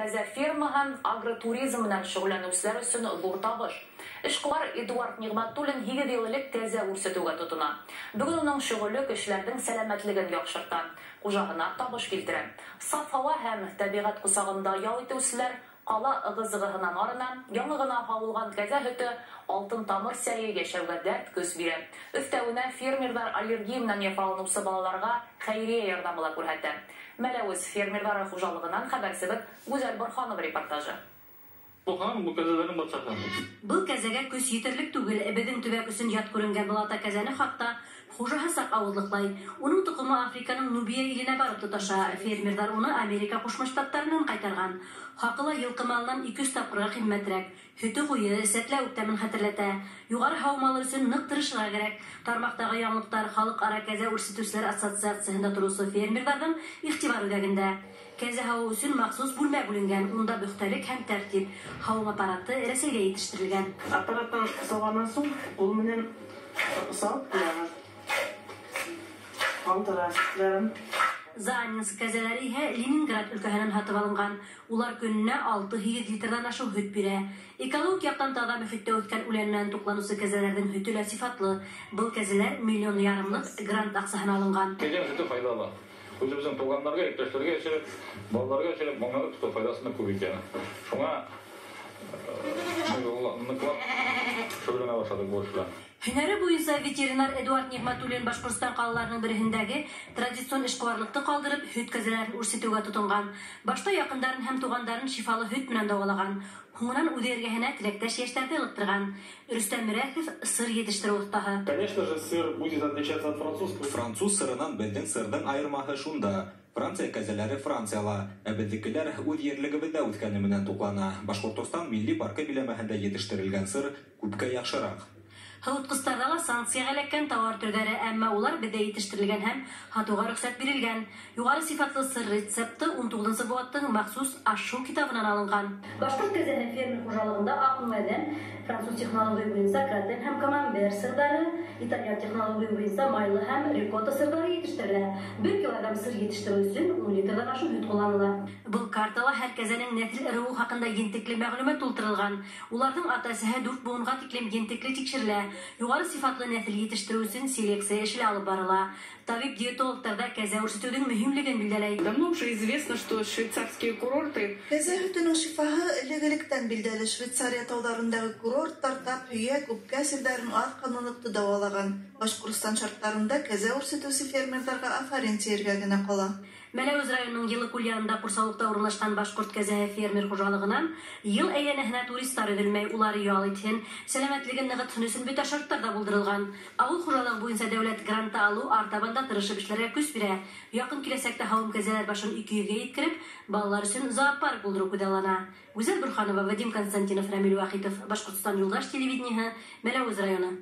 Кәзә фермаһы агротуризм менән шөғөлләнеүселәр өсөн ҙур табыш. Эшҡыуар Эдуард Ниғмәтуллин 8 йыл элек кәзә үрсетеүгә тотона. Бөгөн уның шөғөлө кешеләрҙең сәләмәтлеген яҡшырта, хужаһына табыш килтерә. Саф һауа һәм тәбиғәт ҡосағында ял итеүселәр ҡала ығы-зығыһынан арына, яңы ғына һауылған кәзә һөтө, алтын тамыр сәйе йәшәүгә дәрт көс бирә. Өҫтәүенә фермерҙар аллергия менән яфаланыусы балаларға хәйриә ярҙамы ла күрһәтә. Мәләүез фермерҙары хужалығынан хәбәрсебеҙ Гүзәл Борханова репортажы. Был кәзәләрҙең батшаһы. Был кәзәгә көс етерлек түгел. Беҙҙең төбәк өсөн ят күренгән был ата кәзәне хатта хужаһы саҡ ауыҙлыҡлай. Уның тоҡомо Африканың Нубия иленә барып тоташа. Фермерҙар уны Америка Ҡушма Штаттарынан ҡайтарған. Хаҡы ла йылҡы малынан 200 тапҡырға ҡиммәтерәк. Һөтө ҡуйы, сәтләүек тәмен хәтерләтә. Юғары һауым алыр өсөн ныҡ тырышырға кәрәк. Тармаҡтағы яңылыҡтар халыҡ-ара кәзә үрсетеүселәр ассоциацияһында тороусы фермерҙарҙың иғтибар үҙәгендә. Кәзә һауыу өсөн махсус бүлмә бүленгән, унда бөхтәлек һәм тәртип. Һауым аппараты Рәсәйҙә етештерелгән. Аппараттан сауғандан һуң ҡул менән сауып ҡуябыҙ. Ҡалдыра һөттәрен. Заанинск кәзәләре иһә Ленинград өлкәһенән һатып алынған. Улар көнөнә 6-8 литрҙан ашыу һөт бирә. Экологик яҡтан таҙа мөхиттә үҫкән үлән менән туҡланыусы кәзәләрҙең һөтө лә сифатлы. Был кәзәләр 1,5 миллион грант аҡсаһына алынған. Кәзәнең һөтө файҙалы. Үҙебеҙҙең туғандарға, иптәштәргә эсереп, балаларға эсереп, аңладыҡ, что файҙаһының күп икәнен. Шуңа ныҡлап шөғөлләнә башланыҡ был эш белән. Һөнәре буйынса ветеринар Эдуард Ниғмәтуллин Башҡортостан ҡалаларының береһендәге традицион эшҡыуарлыҡты ҡалдырып, һөт кәзәләрен үрсетеүгә тотонған. Башта яҡындарын һәм туғандарын шифалы һөт менән дауалаған. Һуңынан үҙе эргәһенә теләктәш йәштәрҙе ылыҡтырған. Рөстәм Мөрәхов сыр етештереү оҫтаһы. Конечно же, сыр будет отличаться от французского. Француз сырынан беҙҙең сырҙың айырмаһы шунда. Франция кәзәләре Францияла, ә беҙҙекеләр үҙ ерлегебеҙҙә үҫкәне менән туҡлана. Башҡортостан милли паркы биләмәһендә етештерелгән сыр күпкә яҡшыраҡ. Һыуытҡыстарҙа ла санкцияға эләккән тауар төрҙәре, әммә улар беҙҙә етештерелгән һәм һатыуға рөхсәт бирелгән. Юғары сифатлы сыр рецепты 19-нсы быуаттың махсус аш-һыу китабынан алынған. Башҡорт кәзәһе фермер хужалығында аҡ мүәҙән, француз технология буйынса кратен һәм камамбер сырҙары, итальян технология буйынса майлы һәм рикотта сырҙары етештерелә. 1 килограмм сыр етештереү өсөн 10 литрҙан ашыу һөт ҡулланыла. Был картала һәр кәзәнең нәҫел ырыуы хаҡында ентекле мәғлүмәт тултырылған. Уларҙың ата-әсәһе 4 быуынға тиклем ентекле тикшерелә. Юғары сифатлы нәҫел етештереү өсөн селекция эше лә алып барыла. Табип-диетологтар ҙа кәзә үрсетеүҙең мөһимлеген билдәләй. Давно уже известно, что швейцарские курорты. Кәзә һөтөнөң шифаһы элек-электән билдәле. Швейцария тауҙарындағы курорттар тап, һөйәк, үпкә сирҙәрен, аҙ ҡанлылыҡты дауалаған. Башҡортостан шарттарында кәзә үрсетеүсе фермерҙарға афарин тиергә генә ҡала. Мәләүез районының Йылыкүл янында ҡурсаулыҡта урынлашҡан Башҡорт кәзәһе фермер хужалығынан йыл әйләнәһенә туристар өҙөлмәй, улар ял итһен, сәләмәтлеген нығытһын өсөн бөтә шарттар ҙа булдырылған. Ауыл хужалығы буйынса дәүләт гранты алыу артабан да тырышып эшләргә көс бирә. Яҡын киләсәктә һауым кәзәләр башын 200-гә еткереп, балалар өсөн зоопарк булдырыу күҙаллана. Гүзәл Борханова, Вадим Константинов, Рамил Вахитов, Башҡортостан Юлдаш телевидениеһы, Мәләүез районы.